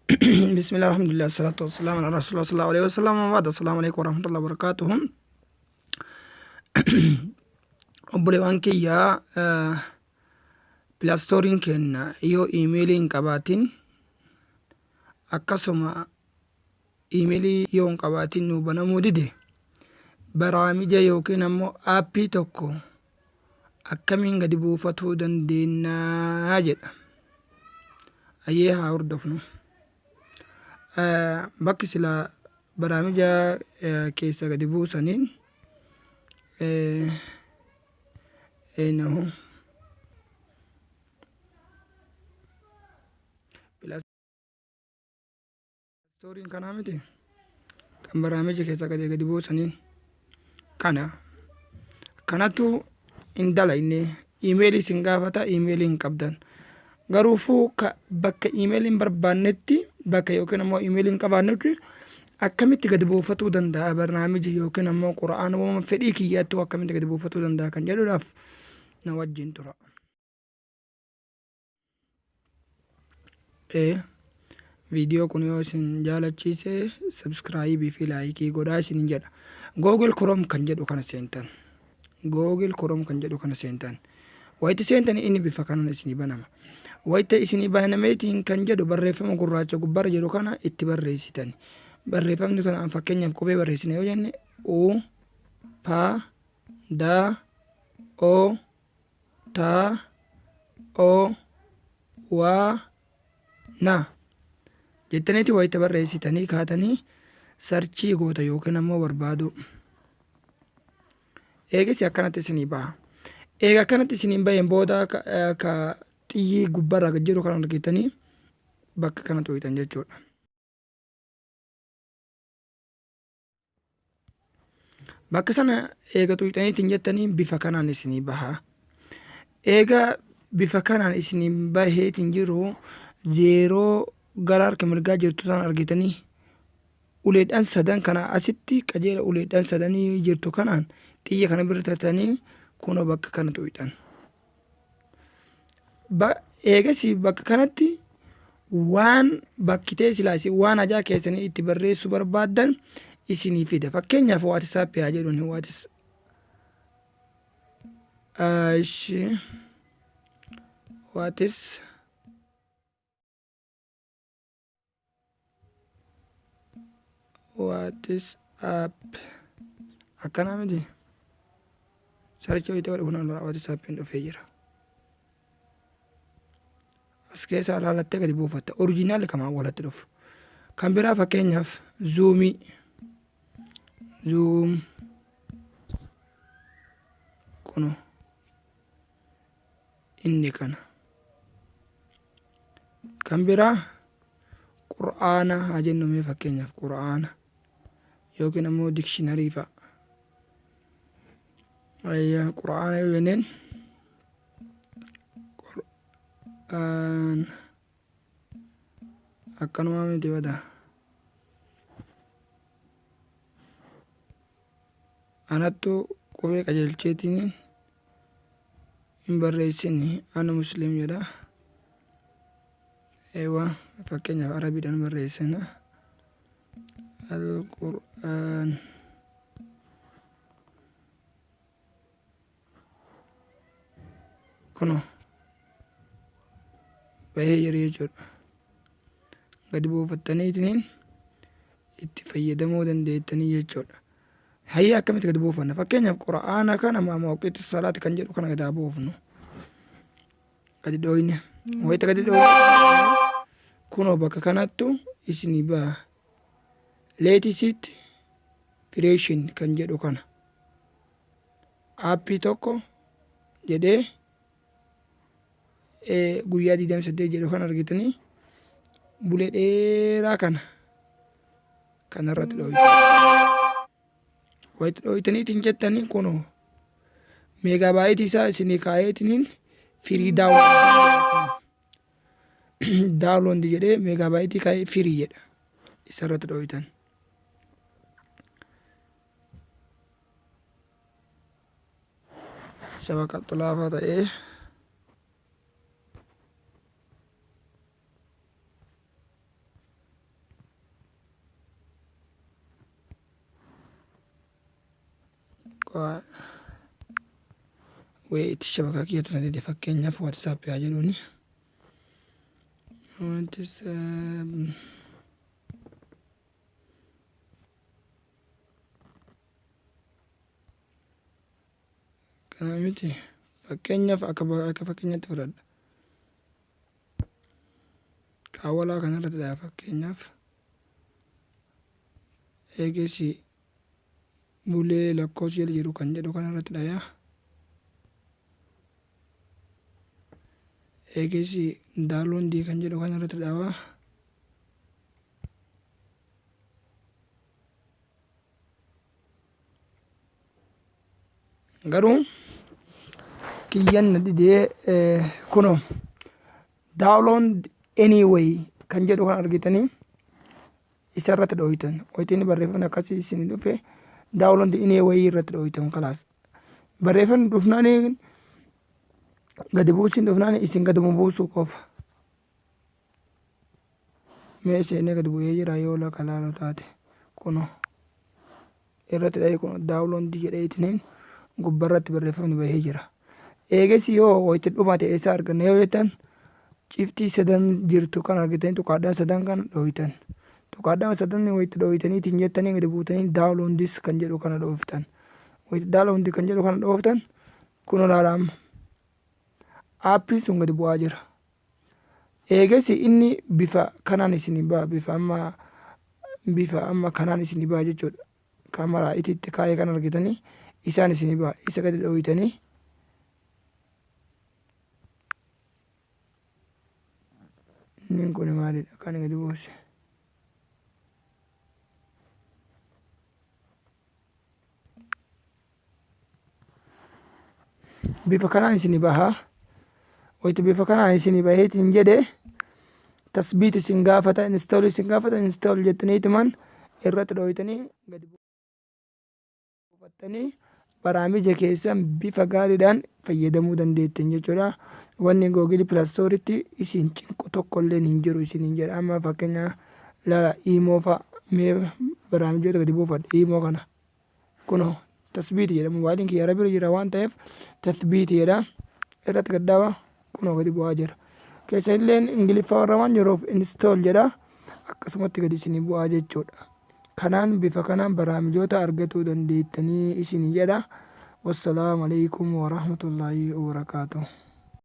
Bismillah, alhamdulillah, salatu wassalamu ala rasulillah sallallahu alaihi wasallam. Wa ba'da, assalamu alaikum warahmatullahi wabarakatuh. Obboleewwan kiyya, Play Storeiin keenya yoo iimeelii hin qabaatin, akkasuma iimeelii yoo hin qabaatin nuu banamuu dide, baraamija yookiin ammoo aappii tokko akkamiin gadi buufatuu dandeenya jedha. Ayyee, haa hordofnu. Bakki silaa baraamija keessa gadi buusaniin eenyahu Play Storeiin kanaa miti, kan baraamija keessa gadi buusaniin kana kanatu hin dalayne. Iimeelii isin gaafata, iimeelii hin qabdan. Garuufuu bakka iimeelii hin barbaannetti, bakka yookiin ammoo iimeelii hin qabaannetti akkamitti gadi buufatuu danda'a barnaamija yookiin ammoo qura'aana fedhii kiyyaatti akkamitti gadi buufatuu danda'a kan jedhuudhaaf na wajjin tura. Viidiyoo kun yoo isin jaalachiise subscribe fi like godhaa isin jedha. Google Chrome kan jedhu kana seentan. Google Chrome kan jedhu kana seentan. Wayitti seentan inni bifa kanaan isinii banama. Wayita isinii banameetiin kan jedhu barreeffama gurraacha gubbaarra jedhu kana itti barreessitan. Barreeffamni kana fakkeenyaaf qubee barreessina yoo jenne, U P D O T O W N jettaniiti wayita barreessitanii kaatanii search goota yookiin ammoo barbaadu. Eegis akkanatti isinii baha. Eega akkanatti isiniin baheen booda ka xiyyii gubbaarra jiru kan argitanii bakka kana tuqxan jechuudha. Bakka sana eega tuqxaniitiin jettanii bifa kanaan isinii baha. Eega bifa kanaan isinii baheetiin jiru, zeeroo gara harka mirgaa jirtu sana argitanii uleedhaan sadan kana asitti qajeela uleedhaan sadanii jirtu kanaan xiyya kana bira tatanii kunoo bakka kana tuqxan. Eegas bakka kanatti waan bakkitee silaa isin waan hajaa keessanii itti barreessuu barbaaddan isinii fida. Fakkeenyaaf WhatsApp haa jedhuun, WhatsApp akkanaa miti, search wayita godhe kun WhatsAppiin dhufee jira. As keessa ilaalattee gadi buufatta. Original kamaa walatti dhufu. Kan biraa fakkeenyaaf Zoomii, Zoom kuno inni kana. Kan biraa qur'aana haa jennu mee, fakkeenyaaf qur'aana yookiin ammoo dictionary fa'a. Ayya, qur'aana yoo jenneen, qur'aan akkanumaa miti bada. Anattu qubee qajeelcheetiin hin barreessini, ana muslim jedha. Eewa, fakkeenyaaf arabiidhaan barreessina. Alqur'aan kuno bahee jira jechuudha. Gadi buufattaniitiin itti fayyadamuu dandeettanii jechuudha. Hayya, akkamitti gadi buufanna? Fakkeenyaaf qura'aana kana mawaaqiitu salaati kan jedhu kana gadi haa buufnu. Gadi dhooyne. Wayita gadi dhooyne kunoo bakka kanattu isinii baha. Latest version kan jedhu kana. Aappii tokko jedhee guyyaa 28 jedhu kan argitanii bulee dheeraa kana kanarratti dhooytu. Wayita dhooytaniitiin jettanii kunoo megabyte isaa isinii kaa'eetiniin free download jedhee megabyte kaa'ee free jedha, isarratti dhooytan. Shabaqa xulaafaa ta'ee Wait, shabakaa kiyyatu na dide. Fakkeenyaaf WhatsApp haa jedhuuni. WhatsApp kana miti, fakkeenyaaf akka fakkeenyaatti fudhadha. Kaawwalaa kanarratti dha. Fakkeenyaaf eegesi bulee lakkoofsi jala jiru kan jedhu kanarratti dhaya. Eegesi download kan jedhu kanarratti dhawa. Garuu kiyyan na didee. Kunoo "download anyway" kan jedhu kan argitanii isa irratti dhooytan. Wayitiin barreeffamni akkasii isin dhufe, "download anyway" irratti dhooytan. Kalaas, barreeffamni dhufnaan, gadi buusiin dhufnaan, isin gaduma buusuu qofa. Mee seenee gadi bu'ee jira yoo laka laalu taate. Kunoo irratti dhahee, kun "download" jedheetiniin gubbarratti barreeffamni bahee jira. Eeges yoo wayitti dhumate eessa arganna yoo jettan, ciftii sadan jirtu kan argitanii tuqaadhaan sadan kan dhooytan. Tuqaadhaan sadan wayitti dhooytaniitiin jettanii gadi buutanii "downloads" kan jedhu kana dhooftan. Wayitti "download" kan jedhu kana dhooftan, kun olaanaa amma aappiin sun gadi bu'aa jira. Eegas inni bifa kanaan isinii ba'a, bifa amma kanaan isinii ba'a jechuudha. Kaameraa ititti kaayee kan argitanii isaan isinii ba'a. Isa gadi dhooytanii inni kun maalidha kan gadi buuse? Bifa kanaan isinii baha. Wayita bifa kanaan isinii baheetiin jedhe, tasbiit isin gaafata, install isin gaafata. "Install" jettaniituman irratti dhooytanii gadi buufattanii baraamija keessan bifa gaariidhaan fayyadamuu dandeettan jechuudha. Wanni Google Play Storeitti isin cinqu tokkolleen hin jiru isiniin jedha. Amma fakkeenya laala, Imo fa'a mee baraamijoota gadi buufadha. Imo kana kunoo tasbiiti jedha. Mobaayiliin kiyya bira jira waan ta'eef tasbiiti jedha. Irratti gaddaaba, kunoo gadi bu'aa jira. Keessa illeen Ingiliffaa warra waan jiruuf "install" jedha. Akkasumatti gadi isinii bu'aa jechuudha. Kanaan bifa kanaan baraamijoota argatuu dandeettanii isin jedha. Wassalaamu alaikum warahmatullaahi wabarakaatuh.